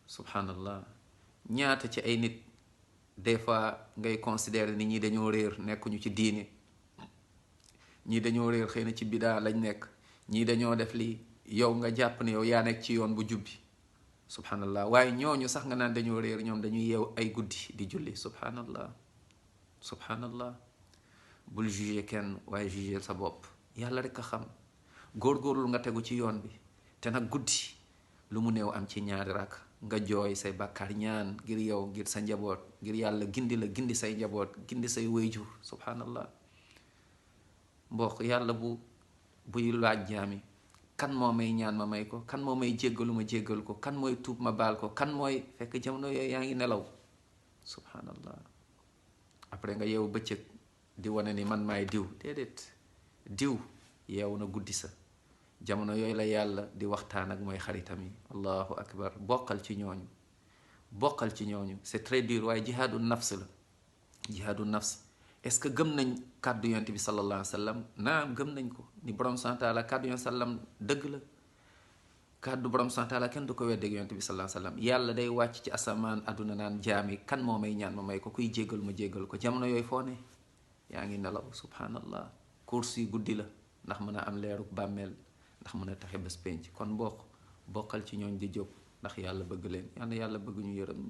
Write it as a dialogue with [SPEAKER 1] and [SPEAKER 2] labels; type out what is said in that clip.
[SPEAKER 1] subhanallah. ñaata ci ay nit des fois ngay considérer ni ñi dañoo réer nekkuñu ci diine, ñii dañoo réer xëy na ci bidaa lañ nekk, ñii dañoo def lii, yow nga jàpp ne yow yaa nekk ci yoon bu jubbi, subhanallah. waaye ñooñu sax nga naan dañoo réer, ñoom dañuy yeew ay guddi di julli, subhanallah. subhanallah. bul juger kenn waaye juger sa bopp, yàlla rek a xam. góorgóorlu nga tegu ci yoon bi, te nag guddi lu mu néew am ci ñaari rakk nga jooy say bàkkaar, ñaan ngir yow, ngir sa njaboot, ngir yàlla gindi la, gindi say njaboot, gindi say wayjur, subhanallah. mbokk yàlla buy laaj jaami, kan moo may ñaan ma may ko, kan moo may jéggalu ma jéggal ko, kan mooy tuub ma baal ko, kan mooy, fekk jamono yooyu yaa ngi nelaw, subhanallah. après nga yeewu bëccëg di wane ni man maay diw, déedéet. diw yeewu na guddi sa, jamono yooyu la yàlla di waxtaan ak mooy xaritam yi. allahu akbar. bokkal ci ñooñu, bokkal ci ñooñu. c'est très dur waaye jihaadu nafs la, jihaadu nafs. est-ce que gëm nañ kàddu yonent bi sallallahu alayhi wa sallam? naam, gëm nañ ko, ni borom subhaanahu wa taala kàddu yonent sallam dëgg la. kàddu borom subhaanahu wa taala kenn du ko weddeeg yonent bi sallallahu alayhi wa sallam. yàlla day wàcc ci asamaan àdduna naan jaami, kan moo may ñaan ma may ko, kuy jéggal ma jéggal ko. jamono yooyu foo ne? yaa ngi nelaw, subhanallah. course yi guddi la ndax mën a am leeruk bàmmeel, ndax mën a taxe bés penc. kon bokkal ci ñooñ di jóg ndax yàlla bëgg leen. yàlla bëgg ñu yërëm.